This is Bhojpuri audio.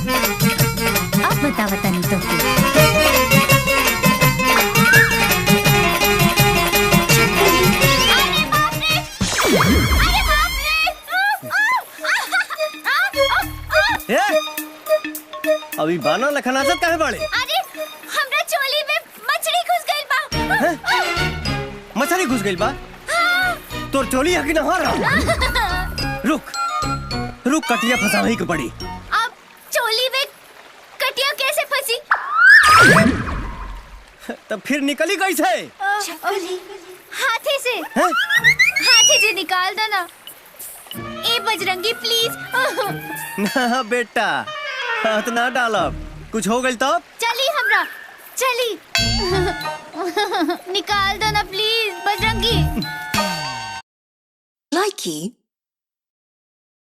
अब बतावा तनी तो। अरे बाप रे! अरे बाप रे! आ, आ, आ, आ, ए? अभी बाना लखनाचत काहे बाड़े? अरे हमरा चोली में मछली घुस गइल बा। हैं? मछली घुस गइल बा? तोर चोली है कि ना रहा? रुक रुक, कटिया फंसावही के पड़ी। अब चोली में कटिया कैसे फंसी? तब फिर निकली कैसे? हाथे से। हैं? हाथे से निकाल दो ना ए बजरंगी, प्लीज। ना बेटा, हाथ ना डालब, कुछ हो गइल तब? चली हमरा, चली, निकाल दो ना प्लीज बजरंगी। Likey.